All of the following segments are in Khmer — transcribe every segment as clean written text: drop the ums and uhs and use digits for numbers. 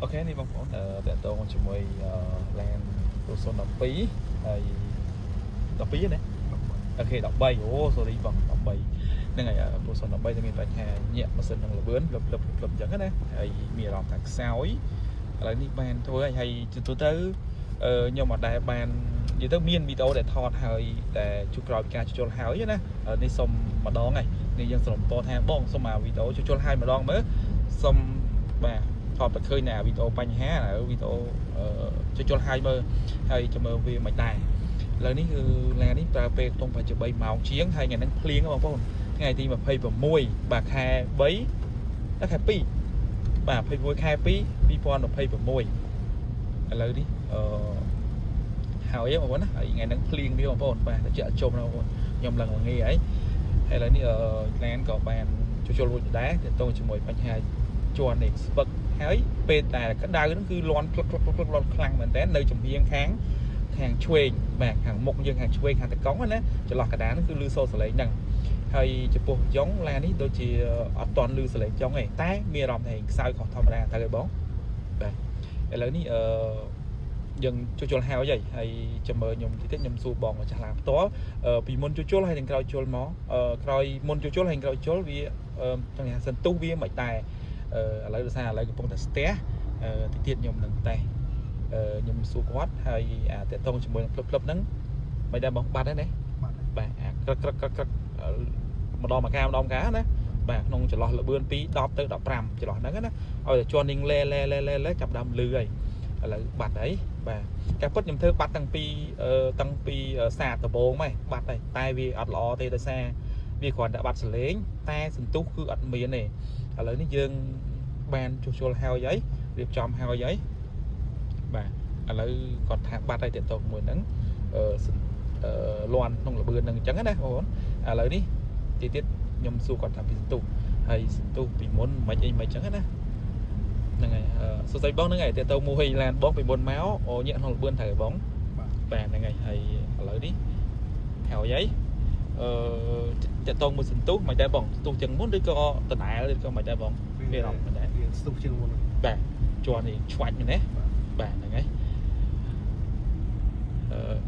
OK នេះបងប្អូនតកតងជាមួយឡាន012ហើយ12ណា OK 13អូ sorry បង13ហ្នឹងហើយពូ013តែមានបញ្ហាញាក់ម៉ាស៊ីននឹងលបឿនលឹបលឹបលឹបអញ្ចឹងណាហើយមានអារម្មណ៍ថាខ្សោយឥឡូវនេះបានធ្វើហើយហើយទូទៅខ្ញុំអត់ដែលបាននិយាយទៅមានវីដេអូដែលថតហើយតែជួបក្រោយពីការជួសជុលហើយណានេះសុំម្ដងហើយនេះយើងស្រមតថាបងសុំអាវីដេអូជួសជុលហើយម្ដងមើលសុំបាទថតតែឃើញនៅអាវីដេអូបញ្ហាវីដេអូជួសជុលហើយមើលហើយចាំមើលវាមិនដែរ ឥឡូវនេះគឺឡាននេះប្រើពេលខ្ទង់ប្រហែលជា3ម៉ោងជាងហើយថ្ងៃហ្នឹងភ្លៀងបងប្អូនថ្ងៃទី26បាទខែ3ដល់ខែ2បាទ26ខែ2 2026ឥឡូវនេះអឺហើយបងប្អូនណាហើយថ្ងៃហ្នឹងភ្លៀងទៀតបងប្អូនបាទត្រជាក់ជុំណាបងប្អូនខ្ញុំឡើងល្ងាហើយហើយឥឡូវនេះអឺឡានក៏បានជួសជុលរួចដែរទាក់ទងជាមួយបញ្ហាជាន់នេះស្ពឹកហើយពេលតែក្តៅហ្នឹងគឺលាន់ភ្លឹកភ្លឹកភ្លឹកលាន់ខ្លាំងមែនតើនៅចំហៀងខាង ខាងឆ្វេងបាទខាងមុខយើងខាងឆ្វេងខាងតកង់ណាចន្លោះកណ្ដាលហ្នឹងគឺលឺសូរសលេងហ្នឹងហើយចំពោះយ៉ុងឡាននេះដូចជាអត់តន់លឺសលេងយ៉ុងទេតែមានអារម្មណ៍ថាខ្សោយខុសធម្មតាទៅហើយបងបាទឥឡូវនេះអឺយើងជួសជុលហើយហើយហើយចាំមើលខ្ញុំតិចតិចខ្ញុំសួរបងម្ចាស់ឡានផ្ទាល់ពីមុនជួសជុលហើយនឹងក្រោយជុលមកក្រោយមុនជួសជុលហើយក្រោយជុលវាចង់ថាសន្ទុះវាមិនដែរឥឡូវដោយសារឥឡូវកំពុងតែស្ទះតិចទៀតខ្ញុំនឹងតេស្ត ខ្ញុំសួរគាត់ហើយអាតកតងជាមួយនឹងភ្លឹបភ្លឹបហ្នឹងមិនដែរបងបាត់ហើយណា បាទ។ បាទអាក្រឹកក្រឹកក្រឹកក្រឹកម្ដងមួយកាម្ដងមួយកាណាបាទក្នុងចន្លោះលបឿនពី10ទៅ15ចន្លោះហ្នឹងណាឲ្យតែជាន់នឹងលែលែលែលែលែចាប់ដើមលឺហើយឥឡូវបាត់ហើយបាទការពិតខ្ញុំធ្វើបាត់តាំងពីសាកដបងមកបាត់ហើយតែវាអត់ល្អទេដោយសារវាគ្រាន់តែបាត់សលេងតែសន្ទុះគឺអត់មានទេឥឡូវនេះយើងបានជួសជុលហើយហើយរៀបចំហើយហើយ បាទឥឡូវគាត់ថាបាត់ហើយតទៅមួយហ្នឹងអឺសអឺលន់ក្នុងលបឿនហ្នឹងអញ្ចឹងណាបងប្អូនឥឡូវនេះទីទៀតខ្ញុំសួរគាត់ថាពីសន្ទុះហើយសន្ទុះពីមុនមិនអីមិនអញ្ចឹងណាហ្នឹងហើយអឺសួស្តីបងហ្នឹងហើយតទៅមួយឡានបងពីមុនមកអូញាក់ក្នុងលបឿនត្រូវហើយបង បាទ។ បាទហ្នឹងហើយហើយឥឡូវនេះហើយហើយអឺតទៅមួយសន្ទុះមិនដែរបងសន្ទុះជាងមុនឬក៏ដដែលឬក៏មិនដែរបងវារំមិនដែរ វាស្ទុះជាងមុន។ បាទជាន់នេះឆ្វាច់មែនទេ បាទ។ បាទហ្នឹងហើយ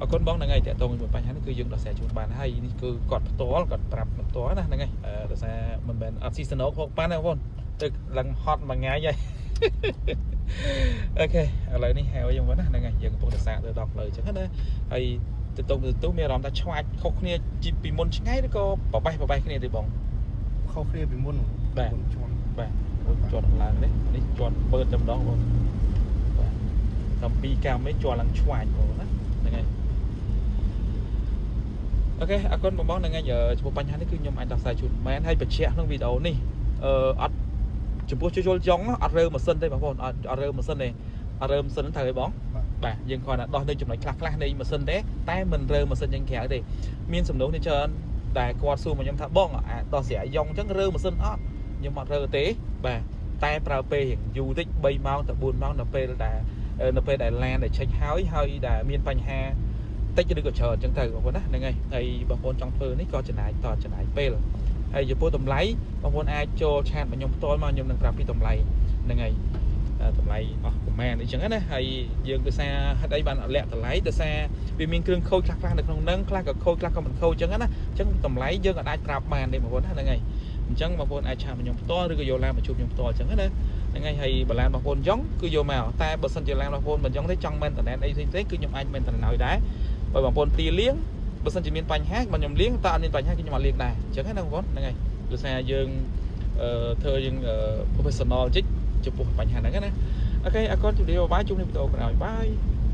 អរគុណបងហ្នឹងហើយតកតងជាមួយបញ្ហានេះគឺយើងដោះស្រាយជូនបានហើយនេះគឺគាត់ផ្ទាល់គាត់ប្រាប់ផ្ទាល់ណាហ្នឹងហើយដោយសារមិនមែនអត់ស៊ីសណោខោកប៉ាន់ទេបងប្អូនទឹកឡើងហត់មួយថ្ងៃហើយ OK ឥឡូវនេះហើយយើងវិញណាហ្នឹងហើយយើងកំពុងតែសាកទៅដល់ផ្លូវអញ្ចឹងណាហើយទៅតងទៅមានអារម្មណ៍ថាឆ្វាច់ខុសគ្នាជីពីមុនឆ្ងាយឬក៏បបេះបបេះគ្នាទេបង ខុសគ្នាពីមុន បាទ មុនជាន់ បាទអូជាន់ឡើងនេះនេះជាន់ពើតែម្ដងបងបាទតាមពីរកាំនេះជាន់ឡើងឆ្វាច់បងណាហ្នឹងហើយ OK អរគុណបងបងហ្នឹងហើយចំពោះបញ្ហានេះគឺខ្ញុំអាចដោះស្រាយជូនមែនហើយបញ្ជាក់ក្នុងវីដេអូនេះអត់ចំពោះជួសជុលចុងអត់រើម៉ាស៊ីនទេបងប្អូនអត់អត់រើម៉ាស៊ីនទេអត់រើម៉ាស៊ីនត្រូវទេបង បាទ។ បាទយើងគ្រាន់តែដោះនៅចំណុចខ្លះខ្លះនៃម៉ាស៊ីនទេតែមិនរើម៉ាស៊ីនយ៉ាងក្រៅទេមានសំណួរនេះច្រើនតែគាត់សួរមកខ្ញុំថាបងអាដោះស្រាយយ៉ងអញ្ចឹងរើម៉ាស៊ីនអត់ខ្ញុំអត់រើទេបាទតែប្រើពេលរៀងយូរតិច3ម៉ោងទៅ4ម៉ោងនៅពេលដែលឡានដែលឆែកហើយហើយដែលមានបញ្ហាតិចឬក៏ច្រើនអញ្ចឹងទៅបងប្អូនណាហ្នឹងហើយហើយបងប្អូនចង់ធ្វើនេះក៏ចំណាយតចំណាយពេលហើយចំពោះតម្លៃបងប្អូនអាចចូល chat មកខ្ញុំផ្ទាល់មកខ្ញុំនឹងប្រាប់ពីតម្លៃហ្នឹងហើយ តម្លៃអស់ប្រមាណអីចឹងណាហើយយើងដោយសារហេតុអីបានអត់លាក់តម្លៃដោយសារវាមានគ្រឿងខូចខ្លះខ្លះនៅក្នុងហ្នឹងខ្លះក៏ខូចខ្លះក៏មិនខូចចឹងណាអញ្ចឹងតម្លៃយើងអាចប្រាប់បានទេបងប្អូនណាហ្នឹងហើយអញ្ចឹងបងប្អូនអាច chat មកខ្ញុំផ្ទាល់ឬក៏យកឡានមកជួបខ្ញុំផ្ទាល់អញ្ចឹងណាហ្នឹងហើយហើយបើឡានបងប្អូនចង់គឺយកមកតែបើសិនជាឡានបងប្អូនមិនចង់ទេចង់ maintenance អីផ្សេងៗគឺខ្ញុំអាច maintenance ឲ្យដែរបើបងប្អូនទីលាងបើសិនជាមានបញ្ហាបើខ្ញុំលាងតើអត់មានបញ្ហាគឺខ្ញុំអត់លាងដែរអញ្ចឹងណាបងប្អូនហ្នឹងហើយដោយសារយើងអឺធ្វើយើង professional តិចចំពោះបញ្ហាហ្នឹងណា OK អរគុណជម្រាប bye ជួបនៅវីដេអូក្រោយ bye.